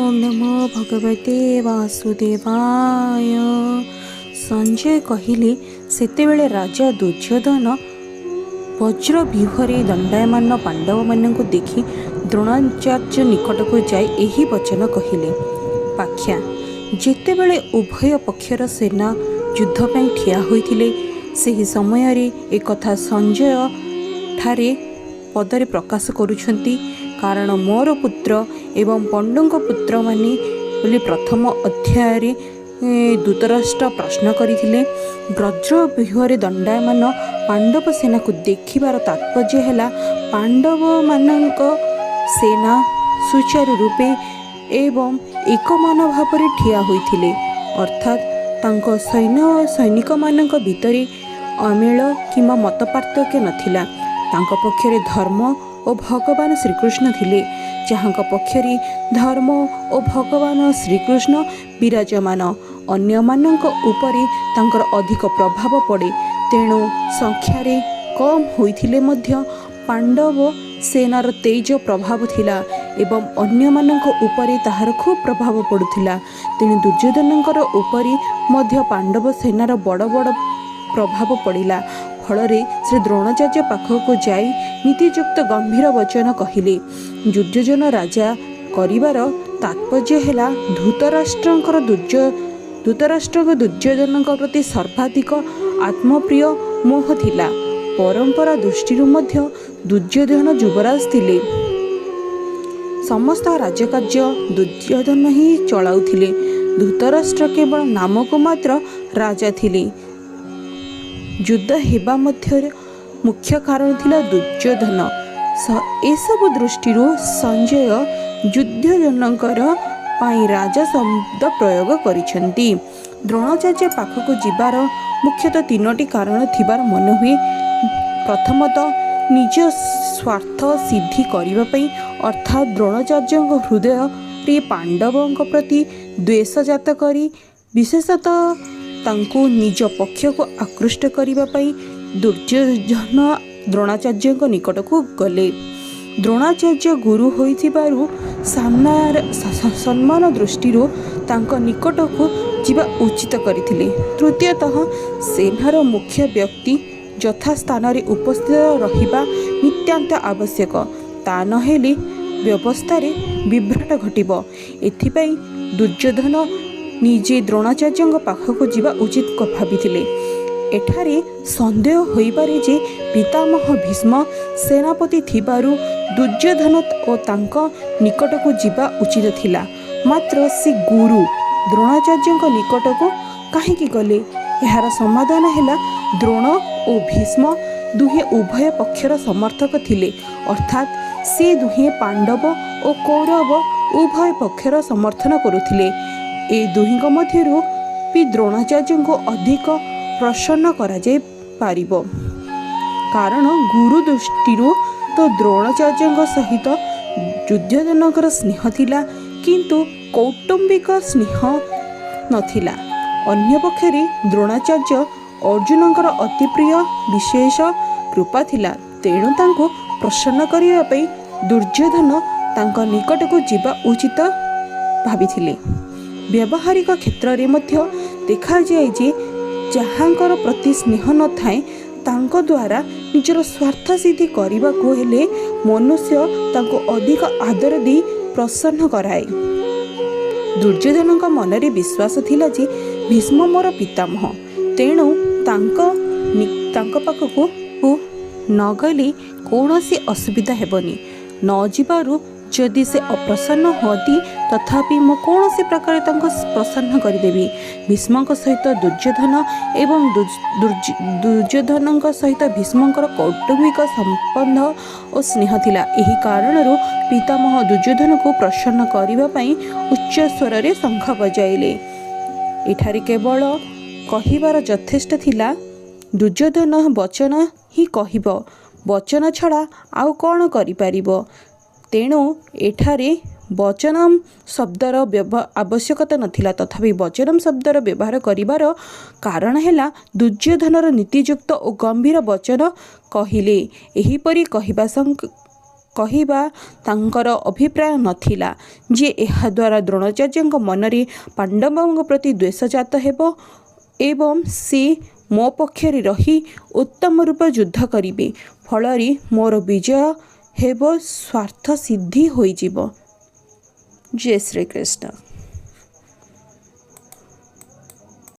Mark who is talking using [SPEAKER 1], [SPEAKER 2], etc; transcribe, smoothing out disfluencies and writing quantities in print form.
[SPEAKER 1] ନମୋ ଭଗବତେ ବାସୁଦେବାୟ। ସଞ୍ଜୟ କହିଲେ, ସେତେବେଳେ ରାଜା ଦୁର୍ଯ୍ୟୋଧନ ବଜ୍ରବ୍ୟୂହରେ ଦଣ୍ଡାୟମାନ ପାଣ୍ଡବମାନଙ୍କୁ ଦେଖି ଦ୍ରୋଣାଚାର୍ଯ୍ୟ ନିକଟକୁ ଯାଇ ଏହି ବଚନ କହିଲେ। ବ୍ୟାଖ୍ୟା: ଯେତେବେଳେ ଉଭୟ ପକ୍ଷର ସେନା ଯୁଦ୍ଧ ପାଇଁ ଠିଆ ହୋଇଥିଲେ, ସେହି ସମୟରେ ଏକଥା ସଞ୍ଜୟ ଠାରେ ପଦରେ ପ୍ରକାଶ କରୁଛନ୍ତି। କାରଣ ମୋର ପୁତ୍ର ଏବଂ ପଣ୍ଡୁଙ୍କ ପୁତ୍ରମାନେ ବୋଲି ପ୍ରଥମ ଅଧ୍ୟାୟରେ ଧୃତରାଷ୍ଟ୍ର ପ୍ରଶ୍ନ କରିଥିଲେ। ବଜ୍ରବ୍ୟୂହରେ ଦଣ୍ଡାୟମାନ ପାଣ୍ଡବ ସେନାକୁ ଦେଖିବାର ତାତ୍ପର୍ଯ୍ୟ ହେଲା, ପାଣ୍ଡବମାନଙ୍କ ସେନା ସୁଚାରୁ ରୂପେ ଏବଂ ଏକମନ ଭାବରେ ଠିଆ ହୋଇଥିଲେ। ଅର୍ଥାତ୍ ତାଙ୍କ ସୈନ୍ୟ ସୈନିକମାନଙ୍କ ଭିତରେ ଅମେଳ କିମ୍ବା ମତପାର୍ଥକ୍ୟ ନଥିଲା। ତାଙ୍କ ପକ୍ଷରେ ଧର୍ମ ଓ ଭଗବାନ ଶ୍ରୀକୃଷ୍ଣ ଥିଲେ। ଯାହାଙ୍କ ପକ୍ଷରେ ଧର୍ମ ଓ ଭଗବାନ ଶ୍ରୀକୃଷ୍ଣ ବିରାଜମାନ, ଅନ୍ୟମାନଙ୍କ ଉପରେ ତାଙ୍କର ଅଧିକ ପ୍ରଭାବ ପଡ଼େ। ତେଣୁ ସଂଖ୍ୟାରେ କମ୍ ହୋଇଥିଲେ ମଧ୍ୟ ପାଣ୍ଡବ ସେନାର ତେଜ ପ୍ରଭାବ ଥିଲା ଏବଂ ଅନ୍ୟମାନଙ୍କ ଉପରେ ତାହାର ଖୁବ୍ ପ୍ରଭାବ ପଡ଼ୁଥିଲା। ତେଣୁ ଦୁର୍ଯ୍ୟୋଧନଙ୍କର ଉପରେ ମଧ୍ୟ ପାଣ୍ଡବ ସେନାର ବଡ଼ ବଡ଼ ପ୍ରଭାବ ପଡ଼ିଲା। ଫଳରେ ସେ ଦ୍ରୋଣାଚାର୍ଯ୍ୟ ପାଖକୁ ଯାଇ ନୀତିଯୁକ୍ତ ଗମ୍ଭୀର ବଚନ କହିଲେ। ଦୁର୍ଯ୍ୟୋଧନ ରାଜା କରିବାର ତାତ୍ପର୍ଯ୍ୟ ହେଲା, ଧୃତରାଷ୍ଟ୍ରଙ୍କ ଦୁର୍ଯ୍ୟୋଧନଙ୍କ ପ୍ରତି ସର୍ବାଧିକ ଆତ୍ମପ୍ରିୟ ମୋହ ଥିଲା। ପରମ୍ପରା ଦୃଷ୍ଟିରୁ ମଧ୍ୟ ଦୁର୍ଯ୍ୟୋଧନ ଯୁବରାଜ ଥିଲେ। ସମସ୍ତ ରାଜକାର୍ଯ୍ୟ ଦୁର୍ଯ୍ୟୋଧନ ହିଁ ଚଳାଉଥିଲେ। ଧୃତରାଷ୍ଟ୍ର କେବଳ ନାମକୁ ମାତ୍ର ରାଜା ଥିଲେ। ଯୁଦ୍ଧ ହେବା ମଧ୍ୟରେ ମୁଖ୍ୟ କାରଣ ଥିଲା ଦୁର୍ଯ୍ୟୋଧନ। ଏସବୁ ଦୃଷ୍ଟିରୁ ସଞ୍ଜୟ ଦୁର୍ଯ୍ୟୋଧନଙ୍କର ପାଇଁ ରାଜା ଶବ୍ଦ ପ୍ରୟୋଗ କରିଛନ୍ତି। ଦ୍ରୋଣାଚାର୍ଯ୍ୟ ପାଖକୁ ଯିବାର ମୁଖ୍ୟତଃ ତିନୋଟି କାରଣ ଥିବାର ମନେହୁଏ। ପ୍ରଥମତଃ, ନିଜ ସ୍ୱାର୍ଥ ସିଦ୍ଧି କରିବା ପାଇଁ, ଅର୍ଥାତ୍ ଦ୍ରୋଣାଚାର୍ଯ୍ୟଙ୍କ ହୃଦୟରେ ପାଣ୍ଡବଙ୍କ ପ୍ରତି ଦ୍ୱେଷ ଜାତ କରି ବିଶେଷତଃ ତାଙ୍କୁ ନିଜ ପକ୍ଷକୁ ଆକୃଷ୍ଟ କରିବା ପାଇଁ ଦୁର୍ଯ୍ୟୋଧନ ଦ୍ରୋଣାଚାର୍ଯ୍ୟଙ୍କ ନିକଟକୁ ଗଲେ। ଦ୍ରୋଣାଚାର୍ଯ୍ୟ ଗୁରୁ ହୋଇଥିବାରୁ ସମ୍ମାନ ଦୃଷ୍ଟିରୁ ତାଙ୍କ ନିକଟକୁ ଯିବା ଉଚିତ କରିଥିଲେ। ତୃତୀୟତଃ, ସେନାର ମୁଖ୍ୟ ବ୍ୟକ୍ତି ଯଥା ସ୍ଥାନରେ ଉପସ୍ଥିତ ରହିବା ନିତାନ୍ତ ଆବଶ୍ୟକ। ତା ନହେଲେ ବ୍ୟବସ୍ଥାରେ ବିଭ୍ରାଟ ଘଟିବ। ଏଥିପାଇଁ ଦୁର୍ଯ୍ୟୋଧନ ନିଜେ ଦ୍ରୋଣାଚାର୍ଯ୍ୟଙ୍କ ପାଖକୁ ଯିବା ଉଚିତ ଭାବିଥିଲେ। ଏଠାରେ ସନ୍ଦେହ ହୋଇପାରେ ଯେ ପିତାମହ ଭୀଷ୍ମ ସେନାପତି ଥିବାରୁ ଦୁର୍ଯ୍ୟୋଧନ ଓ ତାଙ୍କ ନିକଟକୁ ଯିବା ଉଚିତ ଥିଲା। ମାତ୍ର ସେ ଗୁରୁ ଦ୍ରୋଣାଚାର୍ଯ୍ୟଙ୍କ ନିକଟକୁ କାହିଁକି ଗଲେ? ଏହାର ସମାଧାନ ହେଲା, ଦ୍ରୋଣ ଓ ଭୀଷ୍ମ ଦୁହେଁ ଉଭୟ ପକ୍ଷର ସମର୍ଥକ ଥିଲେ। ଅର୍ଥାତ୍ ସେ ଦୁହେଁ ପାଣ୍ଡବ ଓ କୌରବ ଉଭୟ ପକ୍ଷର ସମର୍ଥନ କରୁଥିଲେ। ଏ ଦୁହିଁଙ୍କ ମଧ୍ୟରୁ ବି ଦ୍ରୋଣାଚାର୍ଯ୍ୟଙ୍କୁ ଅଧିକ ପ୍ରସନ୍ନ କରାଯାଇ ପାରିବ। କାରଣ ଗୁରୁ ଦୃଷ୍ଟିରୁ ତ ଦ୍ରୋଣାଚାର୍ଯ୍ୟଙ୍କ ସହିତ ଦୁର୍ଯ୍ୟୋଧନଙ୍କର ସ୍ନେହ ଥିଲା, କିନ୍ତୁ କୌଟୁମ୍ବିକ ସ୍ନେହ ନଥିଲା। ଅନ୍ୟପକ୍ଷରେ ଦ୍ରୋଣାଚାର୍ଯ୍ୟ ଅର୍ଜୁନଙ୍କର ଅତି ପ୍ରିୟ, ବିଶେଷ କୃପା ଥିଲା। ତେଣୁ ତାଙ୍କୁ ପ୍ରସନ୍ନ କରିବା ପାଇଁ ଦୁର୍ଯ୍ୟୋଧନ ତାଙ୍କ ନିକଟକୁ ଯିବା ଉଚିତ ଭାବିଥିଲେ। ବ୍ୟବହାରିକ କ୍ଷେତ୍ରରେ ମଧ୍ୟ ଦେଖାଯାଏ ଯେ ଯାହାଙ୍କର ପ୍ରତି ସ୍ନେହ ନଥାଏ, ତାଙ୍କ ଦ୍ୱାରା ନିଜର ସ୍ୱାର୍ଥ ସିଦ୍ଧି କରିବାକୁ ହେଲେ ମନୁଷ୍ୟ ତାଙ୍କୁ ଅଧିକ ଆଦର ଦେଇ ପ୍ରସନ୍ନ କରାଏ। ଦୁର୍ଯ୍ୟୋଧନଙ୍କ ମନରେ ବିଶ୍ୱାସ ଥିଲା ଯେ ଭୀଷ୍ମ ମୋର ପିତାମହ, ତେଣୁ ତାଙ୍କ ପାଖକୁ ନଗଲେ କୌଣସି ଅସୁବିଧା ହେବନି। ନ ଯିବାରୁ ଯଦି ସେ ଅପ୍ରସନ୍ନ ହୁଅନ୍ତି, ତଥାପି ମୁଁ କୌଣସି ପ୍ରକାରେ ତାଙ୍କୁ ପ୍ରସନ୍ନ କରିଦେବି। ଭୀଷ୍ମଙ୍କ ସହିତ ଦୁର୍ଯ୍ୟୋଧନ ଏବଂ ଦୁର୍ଯ୍ୟୋଧନଙ୍କ ସହିତ ଭୀଷ୍ମଙ୍କର କୌଟୁମ୍ବିକ ସମ୍ବନ୍ଧ ଓ ସ୍ନେହ ଥିଲା। ଏହି କାରଣରୁ ପିତାମହ ଦୁର୍ଯ୍ୟୋଧନକୁ ପ୍ରସନ୍ନ କରିବା ପାଇଁ ଉଚ୍ଚ ସ୍ୱରରେ ଶଙ୍ଖ ବଜାଇଲେ। ଏଠାରେ କେବଳ କହିବାର ଯଥେଷ୍ଟ ଥିଲା। ଦୁର୍ଯ୍ୟୋଧନ ବଚନ ହିଁ କହିବ, ବଚନ ଛଡ଼ା ଆଉ କ'ଣ କରିପାରିବ? ତେଣୁ ଏଠାରେ ବଚନମ୍ ଶବ୍ଦର ଆବଶ୍ୟକତା ନଥିଲା। ତଥାପି ବଚନମ୍ ଶବ୍ଦର ବ୍ୟବହାର କରିବାର କାରଣ ହେଲା, ଦୁର୍ଯ୍ୟୋଧନର ନୀତିଯୁକ୍ତ ଓ ଗମ୍ଭୀର ବଚନ କହିଲେ। ଏହିପରି କହିବା କହିବା ତାଙ୍କର ଅଭିପ୍ରାୟ ନଥିଲା ଯେ ଏହାଦ୍ୱାରା ଦ୍ରୋଣାଚାର୍ଯ୍ୟଙ୍କ ମନରେ ପାଣ୍ଡବଙ୍କ ପ୍ରତି ଦ୍ୱେଷ ଜାତ ହେବ ଏବଂ ସେ ମୋ ପକ୍ଷରେ ରହି ଉତ୍ତମ ରୂପେ ଯୁଦ୍ଧ କରିବେ, ଫଳରେ ମୋର ବିଜୟ ହେବ, ସ୍ୱାର୍ଥ ସିଦ୍ଧି ହୋଇଯିବ। ଜୟ ଶ୍ରୀକୃଷ୍ଣ।